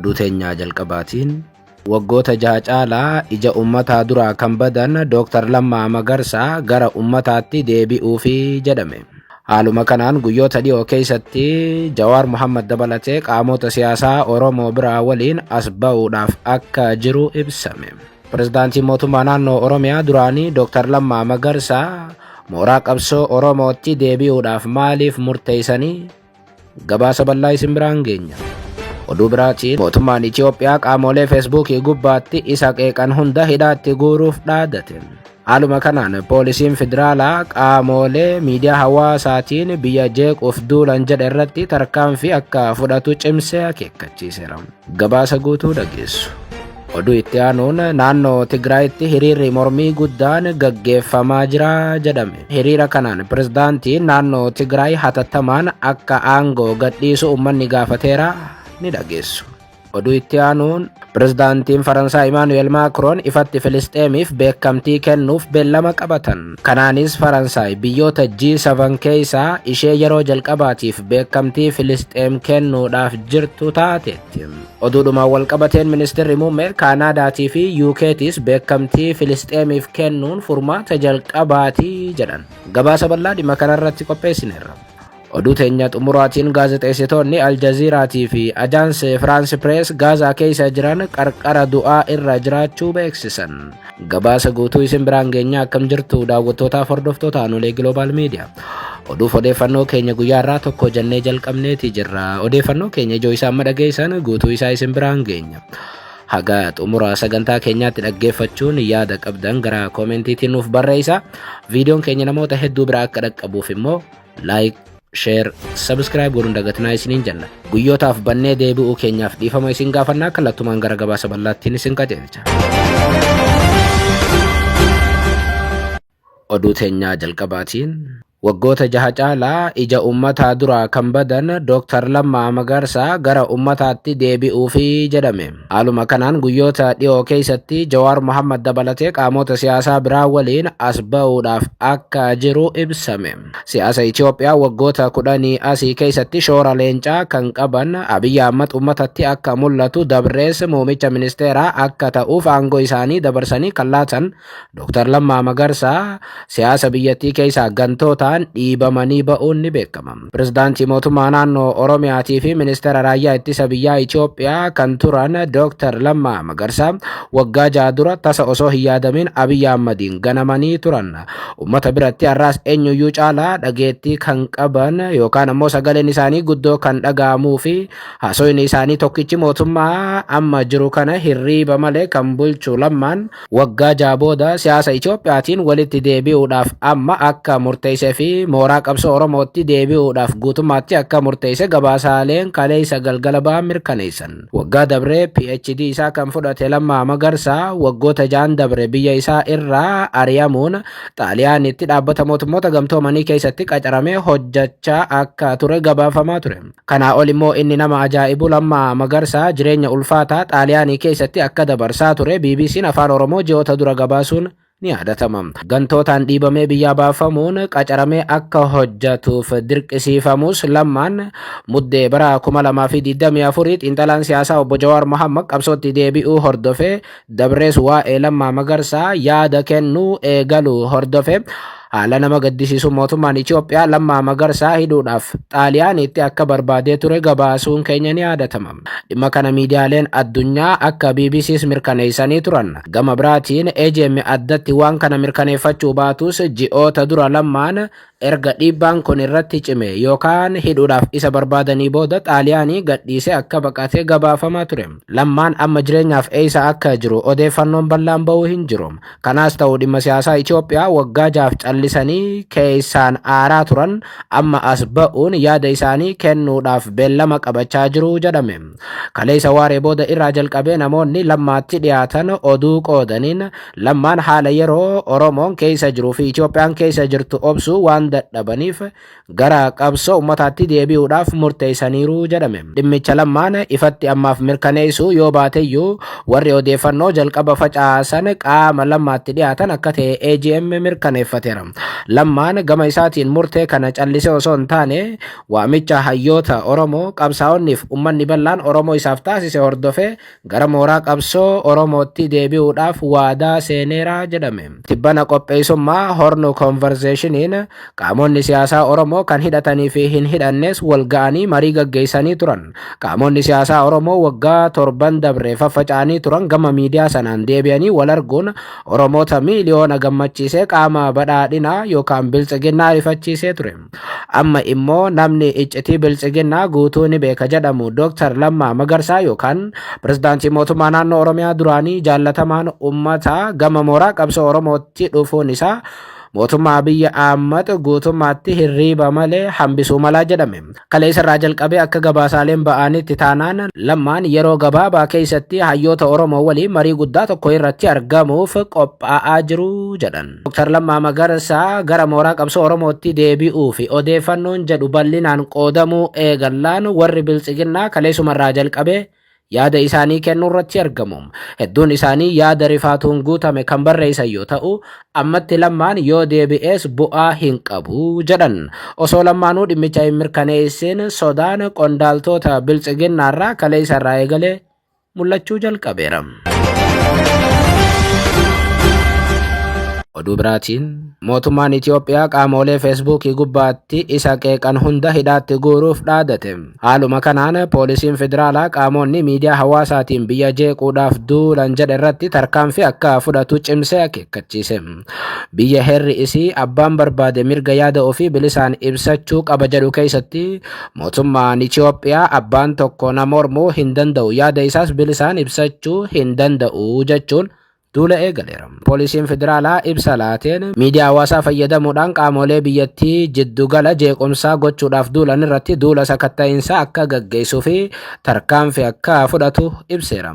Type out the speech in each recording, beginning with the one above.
Oduu teenyaa jalqabaatiin waggoota jaha caalaa ija ummataa duraa kan badan Dooktar Lammaa Magarsaa gara ummataatti deebi'uufi jedhame. Haaluma kanaan guyyoota dhiyoo keessatti Jawaar Mohammad dabalatee qaamota siyaasaa Oromoo biraa waliin as ba'uudhaaf akka jiru ibsame. Pirezidaantiin mootummaa naannoo Oromiyaa duraanii Dooktar Lammaa Magarsaa mooraa qabsoo Oromootti deebi'uudhaaf maaliif murteessanii? Gabaasa bal'aa isin biraan geenya. Oduu biraatiin mootummaan Itiyoophiyaa qaamolee Feesbuukii gubbaatti isa qeeqan hunda hidhaatti guuruuf dhaadate. Haaluma kanaan poolisiin federaalaa qaamolee miidiyaa hawaasaatiin biyya jeequuf duulan jedhe irratti tarkaanfii akka fudhatu cimsee akeekkachiiseera. Gabaasa guutuu dhageessu. Oduu itti aanuun naannoo Tigraayitti hiriirri mormii guddaan gaggeeffamaa jira jedhame. Hiriira kanaan pirezidaantiin naannoo Tigraay hatattamaan akka aangoo gadhiisu uummanni gaafateera ni dhageessu. Oduu itti aanuun pirezidaantiin Faransaay Imaanu'eel Maakroon ifatti Filisxeemiif beekamtii kennuuf beellama qabatan. Kanaanis Faransaay biyyoota G7 keessaa ishee yeroo jalqabaatiif beekamtii Filisxeem kennuudhaaf jirtu taateetti. Oduudhumaan walqabateen ministeerri muummee Kaanaadaatii fi UKtis beekamtii Filisxeemiif kennuun furmaata jalqabaatii jedhan. Gabaasa bal'aa dhimma kanarratti qopheessineerra. Oduu teenya xumuraatiin gaazexeessitoonni Aljaziiraatii fi Ajaansi Firaansi Pirees Gaazaa keessa jiran qarqara du'aa irra jiraachuu beeksisan. Gabaasa guutuu isin biraan geenya. Akkam jirtu daawwattootaaf hordoftoota Aanolee Global Media? Oduuf odeeffannoo keenya guyyaa irraa tokko jennee jalqabneeti jirra. Odeeffannoo keenya ijoo isaa amma dhageessan guutuu isaa isin biraan geenya. Haga xumura sagantaa keenyaatti dhaggeeffachuun yaada qabdan gara koomentiitiin nuuf barreessa. Viidiyoon keenya namoota hedduu bira akka dhaqqabuuf immoo like, share, subscribe godhuun dagatinaa isiniin jenna. Guyyootaaf bannee deebi'uu keenyaaf dhiifama isin gaafannaa. Kallattumaan gara gabaasa bal'aattiin isin qajeelcha. Oduu teenyaa jalqabaatiin waggoota jaha caalaa ija ummataa duraa kan badan Dooktar Lammaa Magarsaa gara ummataatti deebi'uufi jedhame. Haaluma kanaan guyyoota dhiyoo keessatti Jawaar Mohammad dabalatee qaamota siyaasaa biraa waliin as ba'uudhaaf akka jiru ibsame. Siyaasa Itiyoophiyaa waggoota 10 asii keessatti shoora leencaa kan qaban Abiyyi Ahmad ummatatti akka mul'atu dabrees muummicha ministeeraa akka ta'uuf aangoo isaanii dabarsanii kan laatan Dr. Lammaa Magarsaa siyaasa biyyattii keessaa gantootaan dhiibamanii ba'uun ni beekama. Pirezidaantii mootummaa naannoo Oromiyaatii fi ministeera raayyaa ittisa biyyaa Itiyoophiyaa kan turan Dr. Lammaa Magarsaa waggaa 6 dura tasa osoo hin yaadamin Abiyyi Ahmadiin ganamanii turan. Uummata biratti har'aas eenyuyyuu caalaa dhageettii kan qaban yookaan ammoo sagaleen isaanii guddoo kan dhaga'amuu fi haasoyni isaanii tokkichi mootummaa amma jiru kana hirriiba malee kan bulchu Lammaan waggaa 6 booda siyaasa Itiyoophiyaatiin walitti deebi'uudhaaf amma akka murteessee fi mooraa qabsoo Oromootti deebi'uudhaaf guutummaatti akka murteesse gabaasaaleen kaleessa galgala ba'an mirkaneessan. Waggaa dabre PhD isaa kan fudhate Lammaa Magarsaa waggoota 6 dabre biyya isaa irraa ari'amuun Xaaliyaanitti dhaabbata mootummoota gamtoomanii keessatti qacaramee hojjachaa akka ture gabaafamaa ture. Kanaa ol immoo inni nama ajaa'ibu Lammaa Magarsaa jireenya ulfaataa Xaaliyaanii keessatti akka dabarsaa ture BBC'n Afaan Oromoo ji'oota dura gabaasuun ni yaadatama. Gantootaan dhiibamee biyyaa baafamuun qacaramee akka hojjatuuf dirqisiifamus Lammaan Muddee bara 2024 xiinxalaan siyaasaa obbo Jawaar Mohammad qabsootti deebi'uu hordofee dabrees waa'ee Lammaa Magarsaa yaada kennuu eegaluu hordofe haala nama gaddisiisu mootummaan Itiyoophiyaa Lammaa Magarsaa hidhuudhaaf Xaaliyaaniitti akka barbaadee ture gabaasuun keenya ni yaadatama. Dhimma kana miidiyaaleen addunyaa akka BBCs mirkaneessanii turan. Gama biraatiin AGM addatti waan kana mirkaneeffachuu baatus ji'oota dura Lammaan erga dhiibbaan kun irratti cime yookaan hidhuudhaaf isa barbaadanii booda Xaaliyaanii gadhiisee akka baqate gabaafamaa ture. Lammaan amma jireenyaaf eessa akka jiru odeeffannoon bal'aan ba'uu hin jiru. Kanaas ta'u dhimma siyaasaa Itiyoophiyaa waggaa 6f callisanii keessaan aaraa turan amma as ba'uun yaada isaanii kennuudhaaf beellama qabachaa jiru jedhame. Kaleessa waaree booda irraa jalqabee namoonni Lammaatti dhiyaatan oduu qoodaniin Lammaan haala yeroo Oromoon keessa jiruu fi Itiyoophiyaan keessa jirtu obsuu waan waan dadhabaniif gara qabsoo ummataatti deebi'uudhaaf murteessaniiru jedhame. Dhimmicha Lammaan ifatti ammaaf mirkaneessuu yoo baateyyuu, warri odeeffannoo jalqaba facaasan qaama Lammaatti dhiyaatan akka ta'e AGM mirkaneeffateera. Lammaan gama isaatiin murtee kana callisee osoo hin taane, waamicha hayyoota Oromoo, qabsaa'onniif ummanni bal'aan Oromoo isaaf taasise hordofee gara mooraa qabsoo Oromootti deebi'uudhaaf waadaa seeneera jedhame. Tibbana qopheessummaa Horn Conversationiin qaamonni siyaasaa Oromoo kan hidhatanii fi hin hidhannes wal ga'anii marii gaggeessanii turan. Qaamonni siyaasaa Oromoo waggaa 7n dabre faffaca'anii turan gama miidiyaa sanaan deebi'anii wal arguun Oromoota miiliyoona gammachiisee qaama Badhaadhinaa yookaan Biltsiginnaa rifachiisee ture. Amma immoo namni iccitii Biltsiginnaa guutuu ni beeka jedhamu Dr. Lammaa Magarsaa yookaan Pirezidaantii Mootummaa Naannoo Oromiyaa duraanii jaallatamaan uummataa gama mooraa qabsoo Oromootti dhufuun isaa mootummaa Abiyyi Ahmad guutummaatti hirriiba malee hambisuu malaa jedhame. Kaleessa irraa jalqabee akka gabaasaaleen ba'anitti taanaan, Lammaan yeroo gabaabaa keessatti hayyoota Oromoo waliin marii guddaa tokko irratti argamuuf qophaa'aa jiru jedhan. Dr. Lammaa Magarsaa gara mooraa qabsoo Oromootti deebi'uu fi odeeffannoon jedhu bal'inaan qoodamuu eegallaan, warri Biltsiginnaa kaleessuma irraa jalqabee yaada isaanii kennuu irratti argamu. Hedduun isaanii yaada rifaatuun guutame kan barreessan yoo ta'u, ammatti Lammaan yoo deebi'ees bu'aa hin qabu jedhan. Osoo Lammaanuu dhimmicha hin mirkaneessin sodaan qondaaltota Biltsiginnaarraa kaleessa irraa eegalee mul'achuu jalqabeera. Oduu biraatiin, mootummaan Itoophiyaa qaamolee Feesbuukii gubbaatti isa qeeqan hunda hidhaatti guuruuf dhaadate. Haaluma kanaan poolisiin federaalaa qaamonni miidiyaa hawaasaatiin biyya jeequudhaaf duulan jedhe irratti tarkaanfii akka fudhatu cimsee akeekkachiise. Biyya heerri isii abbaan barbaade mirga yaada ofii bilisaan ibsachuu qaba jedhu keessatti, mootummaan Itoophiyaa abbaan tokko na mormuu hin danda'u, yaada isaas bilisaan ibsachuu hin danda'u jechuun duula eegaleera. Poolisiin federaalaa ibsa laateen, miidiyaa hawaasaa fayyadamuudhaan qaamolee biyyattii jiddugala jeequmsaa gochuudhaaf duulan irratti duula sakatta'iinsaa akka gaggeessuu fi tarkaanfii akka fudhatu ibseera.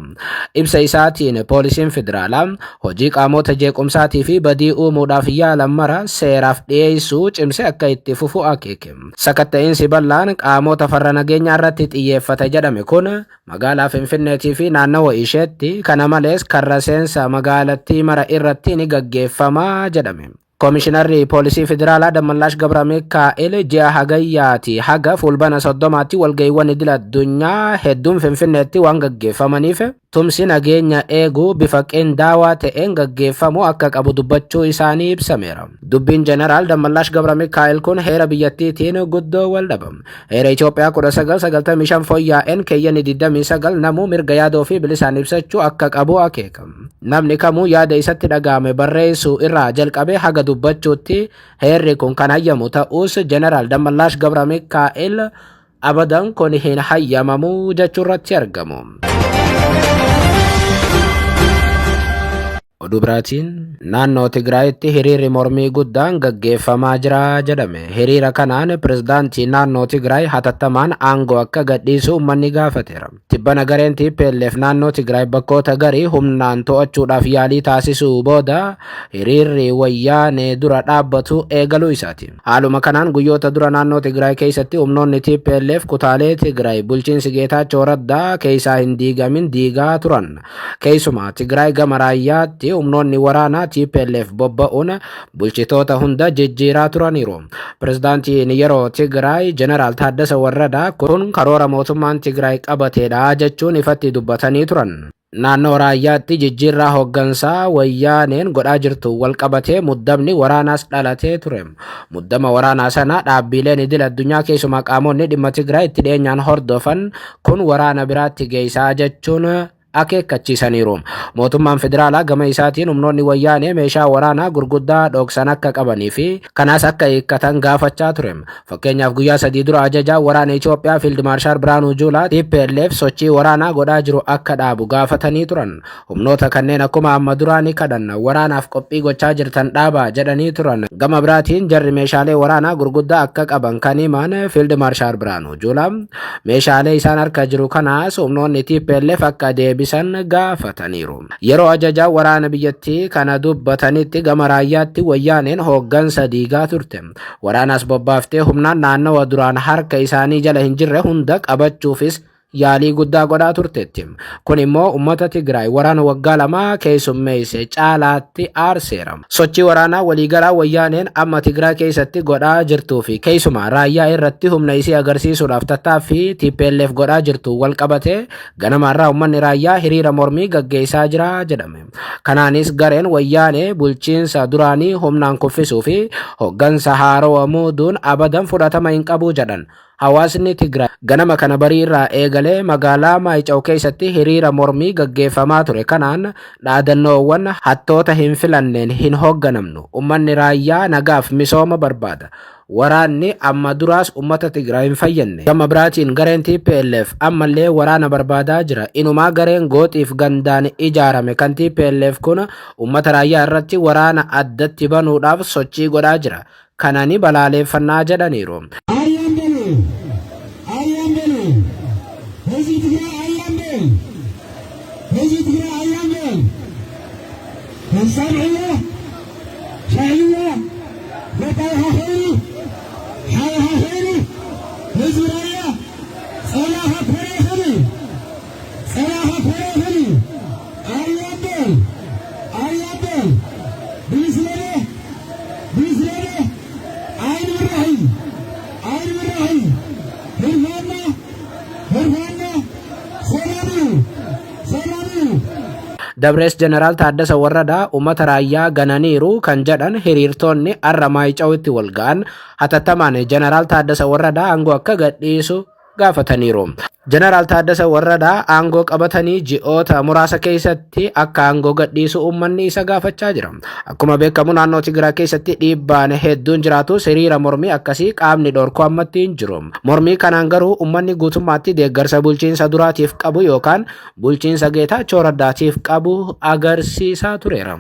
Ibsa isaatiin poolisiin federaalaa hojii qaamota jeequmsaatii fi badii uumuudhaaf yaalan mara seeraaf dhiyeessuu cimsee akka itti fufu akeeke. Sakatta'iinsi bal'aan qaamota farra nageenyaa irratti xiyyeeffate jedhame kun magaalaa Finfinneetii fi naannawa isheetti, kana malees karra seensa magaalattii mara irratti ni gaggeeffama jedhame. Koomishinarri Poolisii Federaalaa Dammallaash Gabra Mikaa'el ji'a Hagayyaati haga Fulbana 30tti walga'iiwwan idil addunyaa hedduun Finfinneetti waan gaggeeffamaniif, tumsi nageenya eeguu bifa qindaawaa ta'een gaggeeffamuu akka qabu dubbachuu isaanii ibsameera. Dubbiin Jeneraal Dammallaash Gabra Mikaa'el kun heera biyyattiitiin guddoo wal dhaba. Heera Itoophiyaa 1995 fooyya'een keeyyanni 29 namuu mirga yaada ofii bilisaan ibsachuu akka qabu akeeka. Namni kamuu yaada isatti dhaga'ame barreessuu irraa jalqabee haga dubbachuutti heerri kun kan hayyamu ta'us, Jeneraal Dammallaash Gabra Mikaa'el abadan kun hin hayyamamu jechuu irratti argamu. Oduu biraatiin, naannoo Tigraayitti hiriirri mormii guddaan gaggeeffamaa jira jedhame. Hiriira kanaan pirezidaantii naannoo Tigraay hatattamaan aangoo akka gadhiisu uummanni gaafateera. Tibbana gareen TPLF naannoo Tigraay bakkoota garii humnaan to'achuudhaaf yaalii taasisuu booda hiriirri Wayyaanee dura dhaabbatu eegaluu isaati. Haaluma kanaan guyyoota dura naannoo Tigraay keessatti humnoonni TPLF kutaalee Tigraay bulchiinsi Geetaachoo Raddaa keessaa hin diigamin diigaa turan. Keessumaa Tigraay gama Raayyaatti humnoonni waraanaa TPLF bobba'uun bulchitoota hunda jijjiiraa turaniiru. Pirezidaantiin yeroo Tigraay Jeneraal Taaddasa Warradaa kun karoora mootummaan Tigraay qabateedha jechuun ifatti dubbatanii turan. Naannoo Raayyaatti jijjiirraa hooggansaa Wayyaaneen godhaa jirtu walqabatee muddamni waraanaas dhalatee ture. Muddama waraanaa sana dhaabbiileen idil addunyaa, keessumaa qaamonni dhimma Tigraay itti dhiyeenyaan hordofan, kun waraana biraatti geessaa jechuun akeekkachiisaniiru. Mootummaan federaalaa gama isaatiin humnoonni Wayyaanee meeshaa waraanaa gurguddaa dhoksan akka qabanii fi kanaas akka hiikkatan gaafachaa ture. Fakkeenyaaf, guyyaa 3 dura ajajaa waraana Itoophiyaa Fiild Maarshaal Biraanuu Juulaa TPLF sochii waraanaa godhaa jiru akka dhaabu gaafatanii turan. Humnoota kanneen akkuma amma duraa ni kadhanna, waraanaaf qophii gochaa jirtan dhaabaa jedhanii turan. Gama biraatiin jarri meeshaalee waraanaa gurguddaa akka qaban kan himan Fiild Maarshaal Biraanuu Juulaa, meeshaalee isaan harka jiru kanaas humnoonni TPLF akka deebisan deebisan gaafataniiru. Yeroo ajajaa waraana biyyattii kana dubbatanitti gama raayyaatti wayyaaneen hooggansa diigaa turte. Waraanaas bobbaaftee humnaan naannawa duraan harka isaanii jala hin jirre hunda qabachuufis yaalii guddaa godhaa turteetti. Kun immoo uummata Tigraay waraana waggaa 2 keessummeesse caalaatti aarseera. Sochii waraanaa waliigalaa wayyaaneen amma Tigraay keessatti godhaa jirtuu fi keessumaa raayyaa irratti humna isii agarsiisuudhaaf tattaaffii TPLF godhaa jirtu wal qabatee ganamaarraa uummanni raayyaa hiriira mormii gaggeessaa jira jedhame. Kanaanis gareen wayyaanee bulchiinsa duraanii humnaan kuffisuu fi hooggansa haarawaa muuduun abadan fudhatama hin qabu jedhan. Hawaasni Tigraay ganama kana barii irraa eegalee magaalaa Maayicaw keessatti hiriira mormii gaggeeffamaa ture kanaan dhaadannoowwan hattoota hin filanneen hin hoogganamnu, uummanni raayyaa nagaaf misooma barbaada, waraanni amma duraas uummata Tigraay hin fayyadne. Gama biraatiin gareen TPLF ammallee waraana barbaadaa jira. Inumaa gareen gooxiif gandaan ijaarame kan TPLF kun uummata raayyaa irratti waraana addatti banuudhaaf sochii godhaa jira. Kana ni balaaleeffannaa jedhaniiru. አርያም በሉ፣ አርያም በሉ፣ ህዝቢ ትግራይ አርያም በል፣ ህዝቢ ትግራይ አርያም በል። ሰምዕዎ ሻዕብያ ገጣይኻ ኸይሩ ሓይኻ ኸይሩ ህዝቢ ራያ ፀላኻ ኮረ ይኽእል እዩ፣ ፀላኻ ኮረ ይኽእል እዩ። አርያም በል፣ አርያም በል። ብምስለነ ብምስለነ ኣይንብራሂ ኣይንብራሂ ህርፋና ህርፋና ሰላም እዩ፣ ሰላም እዩ። Dabrees Jeneraal Taaddasa Warradaa uummata raayyaa gananiiru kan jedhan hiriirtonni arra Maayicawitti wal ga'an hatattamaan Jeneraal Taaddasa Warradaa aangoo akka gadhiisu gaafataniiru. Jeneraal Taaddasa Warradaa aangoo qabatanii ji'oota muraasa keessatti akka aangoo gadhiisu uummanni isa gaafachaa jira. Akkuma beekamu naannoo Tigraay keessatti dhiibbaan hedduun jiraatus hiriira mormii akkasii qaamni dhorku ammatti hin jiru. Mormii kanaan garuu uummanni guutummaatti deeggarsa bulchiinsa duraatiif qabu yookaan bulchiinsa Geetaachoo Raddaatiif qabu agarsiisaa tureera.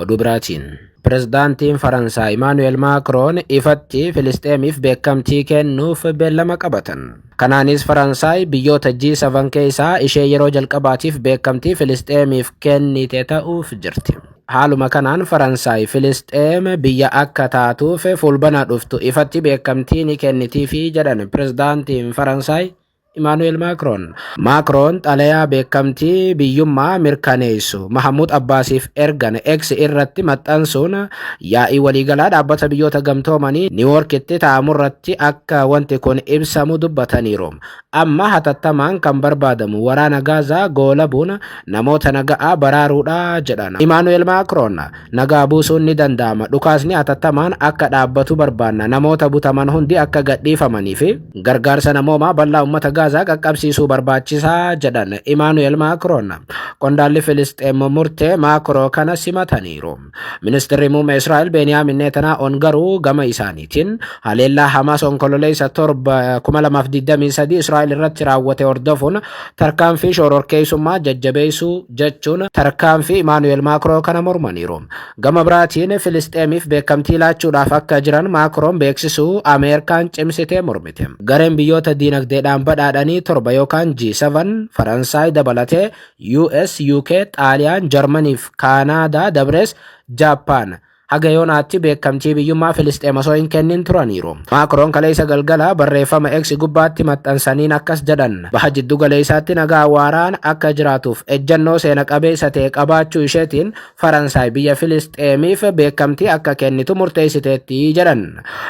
Oduu biraatiin. Pirezidaantiin Faransaay Imaanu'eel Maakroon ifatti Filisxeemiif beekamtii kennuuf beellama qabatan. Kanaanis Faransaay biyyoota G7 keessaa ishee yeroo jalqabaatiif beekamtii Filisxeemiif kennite ta'uuf jirti. Haaluma kanaan Faransaay Filisxeem biyya akka taatuuf fulbana dhuftu ifatti beekamtii ni kennitiifi jedhan pirezidaantiin Faransaay Imaanu'eel Maakroon. Maakroon xalayaa beekamtii biyyummaa mirkaneessu Mahamuud Abbaasiif ergan X irratti maxxansuun yaa'ii waliigalaa dhaabbata biyyoota gamtoomanii Niiwoorkitti taa'amurratti akka wanti kun ibsamu dubbataniiru. Amma hatattamaan kan barbaadamu waraana Gaazaa goolabuun namoota naga'aa baraaruudha jedhan. Imaanu'eel Maakroon nagaa buusuun ni danda'ama. Dhukaasni hatattamaan akka dhaabbatu barbaanna. Namoota butaman hundi akka gadhiifamanii fi gargaarsa namoomaa bal'aa uummata Gaazaa qaqqabsiisuu barbaachisaa jedhan Imaanu'eel Maakroon. Qondaalli Filisxeem murtee Maakroo kana simataniiru. Ministeerri muummee Israa'el Beeniyaamin Netanyaa'oon garuu gama isaaniitiin haleellaa Hamaas onkololeessa 7 2023 Israa'el irratti raawwate hordofuun tarkaanfii shororkeessummaa jajjabeessuu jechuun tarkaanfii Imaanu'eel Maakroo kana mormaniiru. Gama biraatiin Filisxeemiif beekamtii laachuudhaaf akka jiran Maakroon beeksisuu Ameerikaan cimsitee mormite. Gareen biyyoota diinagdeedhaan badhaadhanii 7 yookaan G7 Faransaay dabalatee US, UK, Xaaliyaan, Jarmanii fi Kaanaadaa dabrees Jaappaan haga yoonaatti beekamtii biyyummaa Filisxeem osoo hin kennin turaniiru. Maakroon kaleessa galgala barreeffama X gubbaatti maxxansaniin akkas jedhan. Baha jiddu galeessaatti nagaa waaraan akka jiraatuuf ejjennoo seena qabeessa ta'e qabaachuu isheetiin Faransaay biyya Filisxeemiif beekamtii akka kennitu murteessiteetti jedhan.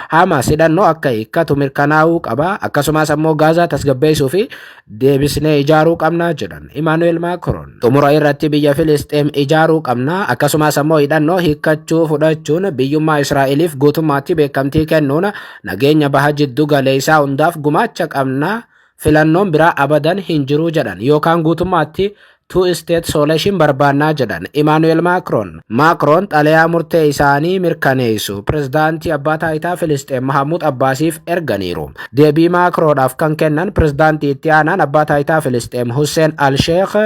Hamaas hidhannoo akka hiikkatu mirkanaa'uu qaba. Akkasumas ammoo Gaazaa tasgabbeessuu fi deebisnee ijaaruu qabna jedhan Imaanu'eel Maakroon. Xumura irratti biyya Filisxeem ijaaruu qabna. Akkasumas ammoo hidhannoo hiikkachuu fudhachuun biyyummaa Israa'eliif guutummaatti beekamtii kennuun nageenya baha jiddu galeessaa hundaaf gumaacha qabna. Filannoon biraa abadan hin jiru jedhan yookaan guutummaatti two state solution barbaannaa jedhan Imaanu'eel Maakroon. Maakroon xalayaa murtee isaanii mirkaneessu pirezidaantii abbaa taayitaa Filisxeem Mahamuud Abbaasiif erganiiru. Deebii Maakroodhaaf kan kennan pirezidaantii itti aanaan abbaa taayitaa Filisxeem Hussein Al-Sheekh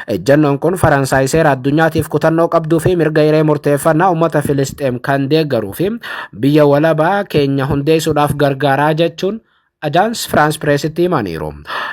ejjennoon kun Faransaay seera addunyaatiif kutannoo qabduu fi mirga hiree murteeffannaa uummata Filisxeem kan deeggaruu fi biyya walabaa keenya hundeessuudhaaf gargaaraa jechuun Ajaans Firaans Pireesitti himaniiru.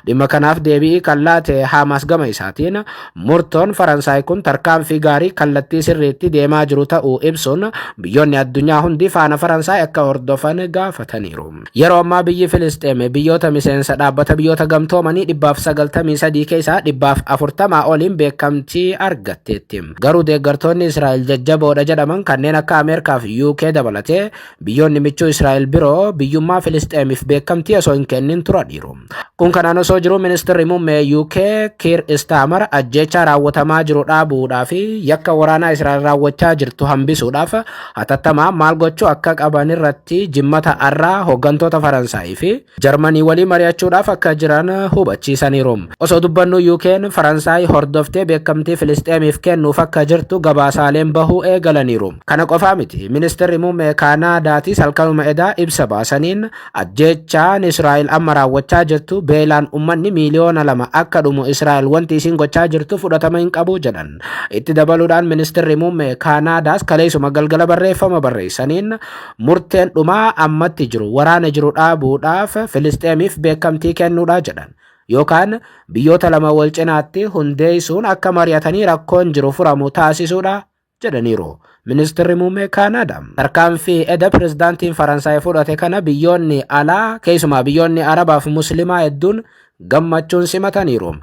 Dhimma kanaaf deebii kan laate Haamaas gama isaatiin murtoon Faransaay kun tarkaanfii gaarii kallattii sirriitti deemaa jiru ta'uu ibsuun biyyoonni addunyaa hundi faana Faransaay akka hordofan gaafataniiru. Yeroo ammaa biyyi Filisxeem biyyoota miseensa dhaabbata biyyoota gamtoomanii 193 keessaa 140 oliin beekamtii argatteetti. Garuu deeggartoonni Israa'el jajjaboodha jedhaman kanneen akka Ameerikaa fi UK dabalatee biyyoonni michuu Israa'el biroo biyyummaa Filisxeemiif beekamtii osoo hin kennin turaniiru. Kun kanaan osoo jiru ministeerri muummee UK Kiir Istaamar ajjeechaa raawwatamaa jiru dhaabuudhaa fi yakka waraanaa Israa'el raawwachaa jirtu hambisuudhaaf hatattamaa maal gochuu akka qaban irratti jimmata arraa hooggantoota Faransaayii fi Jarmanii waliin mari'achuudhaaf akka jiran hubachiisaniiru. Osoo dubbannu UK'n Faransaay hordoftee beekamtii Filisxeemiif kennuuf akka jirtu gabaasaaleen bahuu eegalaniiru. Kana qofaa miti, ministeerri muummee Kaanaadaatis halkanuma edaa ibsa baasaniin ajjeechaan Israa'el amma raawwachaa jirtu beelaan uummanni miiliyoona 2 akka dhumu Israa'el wanti isiin gochaa jirtu fudhatama hin qabu jedhan. Itti dabaluudhaan ministeerri muummee Kaanaadaas kaleessuma galgala barreeffama barreessaniin murteen dhumaa ammatti jiru waraana jiru dhaabuudhaaf Filisxeemiif beekamtii kennuudha jedhan. Yookaan biyyoota lama wal cinaatti hundeessuun akka mari'atanii rakkoon jiru furamu taasisuudha jedhaniiru. Ministeerri muummee Kaanaadaa. Tarkaanfii eda pirezidaantiin Faransaay fudhate kana biyyoonni alaa, keessumaa biyyoonni Arabaa fi Musliimaa hedduun gammachuun simataniiru.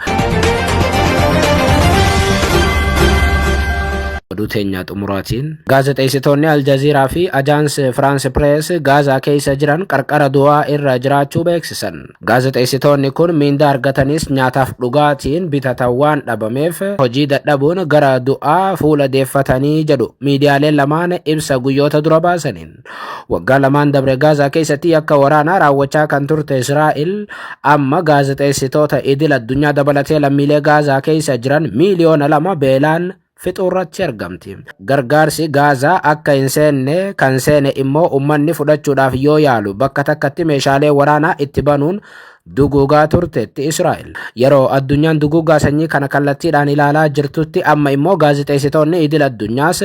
Oduu teenyaa xumuraatiin gaazexeessitoonni Aljaziiraa fi Ajaans Firaans Pirees Gaazaa keessa jiran qarqara du'aa irra jiraachuu beeksisan. Gaazexeessitoonni kun miindaa argatanis nyaataaf dhugaatiin bitatan waan dhabameef hojii dadhabuun gara du'aa fuula deeffatanii jedhu miidiyaaleen lamaan ibsa guyyoota dura baasaniin. Waggaa 2n dabre Gaazaa keessatti yakka waraanaa raawwachaa kan turte Israa'el amma gaazexeessitoota idil addunyaa dabalatee lammiilee Gaazaa keessa jiran miiliyoona 2 beelaan fixuurratti argamti. Gargaarsi Gaazaa akka hin seenne, kan seene immoo uummanni fudhachuudhaaf yoo yaalu bakka takkatti meeshaalee waraanaa itti banuun duguugaa turteetti Israa'el. Yeroo addunyaan duguugaa sanyii kana kallattiidhaan ilaalaa jirtutti amma immoo gaazexeessitoonni idil addunyaas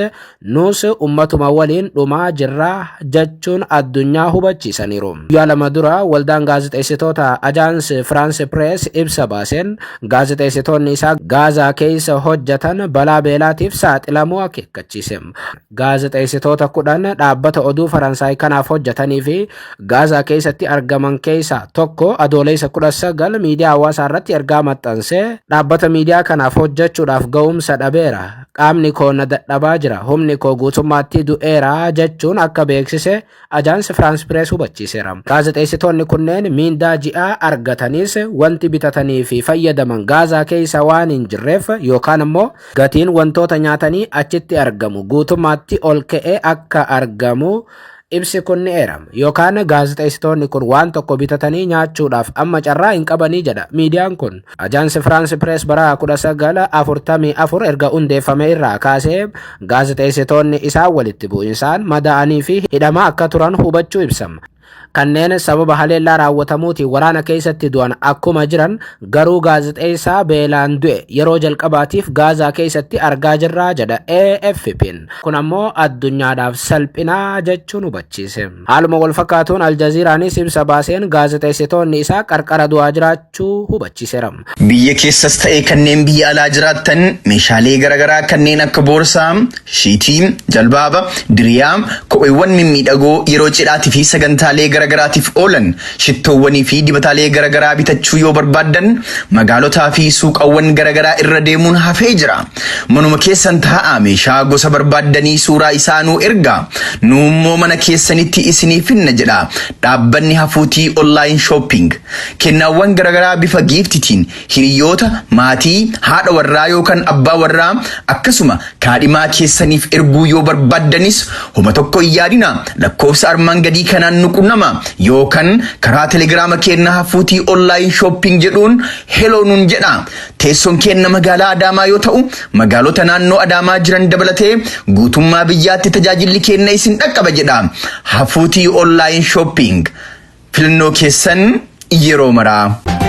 nuus ummatuma waliin dhumaa jirra jechuun addunyaa hubachiisaniiru. Guyyaa 2 dura waldaan gaazexeessitoota Ajaans Firaans Pirees ibsa baaseen gaazexeessitoonni isaa Gaazaa keessa hojjetan balaa beelaatiif saaxilamuu akeekkachiise. Gaazexeessitoota 10 dhaabbata oduu Faransaay kanaaf hojjetanii fi Gaazaa keessatti argaman keessaa tokko Adoolessa 19 miidiyaa hawaasaa irratti ergaa maxxansee dhaabbata miidiyaa kanaaf hojjechuudhaaf ga'umsa dhabeera. Qaamni koo na dadhabaa jira. Humni koo guutummaatti du'eera jechuun akka beeksise Ajaans Firaans Pirees hubachiiseera. Gaazexeessitoonni kunneen miindaa ji'aa argatanis wanti bitatanii fi fayyadaman Gaazaa keessa waan hin jirreef yookaan immoo gatiin wantoota nyaatanii achitti argamu guutummaatti ol ka'ee akka argamu ibsi kun ni eerama. Yookaan gaazexeessitoonni kun waan tokko bitatanii nyaachuudhaaf amma carraa hin qabanii jedha miidiyaan kun. Ajaansi Firaans Pirees bara 1944 erga hundeeffame irraa kaasee gaazexeessitoonni isaa walitti bu'insaan madaa'anii fi hidhamaa akka turan hubachuu ibsama. Kanneen sababa haleellaa raawwatamuutiin waraana keessatti du'an akkuma jiran garuu gaazexeessaa beelaan du'e yeroo jalqabaatiif Gaazaa keessatti argaa jirra jedha AFP'n. Kun ammoo addunyaadhaaf salphinaa jechuun hubachiise. Haaluma wal fakkaatuun Aljaziiraanis ibsa baaseen gaazexeessitoonni isaa qarqara du'aa jiraachuu hubachiiseera. Biyya keessas ta'ee kanneen biyya alaa jiraattan meeshaalee garaagaraa kanneen akka boorsaa, shiitii, jalbaaba, diriyaa, kopheewwan mimmiidhagoo yeroo cidhaatii fi sagantaalee garaagaraatiif oolan, shittoowwanii fi dibataalee garaagaraa bitachuu yoo barbaaddan magaalotaa fi suuqawwan garaagaraa irra deemuun hafee jira. Manuma keessan taa'aa meeshaa gosa barbaaddanii suuraa isaa nuu ergaa. Nu immoo mana keessanitti isinii finna jedha dhaabbanni Hafuutii Online Shopping. Kennaawwan garaagaraa bifa giiftitiin hiriyoota, maatii, haadha warraa yookaan abbaa warraa akkasuma kaadhimaa keessaniif erguu yoo barbaaddanis homa tokko hin yaadina, lakkoofsa armaan gadii kanaan nu qunnama yookaan karaa telegiraama keenna Hafuutii Online Shopping jedhuun hello nuun jedha. Teessoon keenna magaalaa Adaamaa yoo ta'u, magaalota naannoo Adaamaa jiran dabalatee guutummaa biyyaatti tajaajilli keenna isin dhaqqaba jedha. Hafuutii Online Shopping, filannoo keessan yeroo maraa.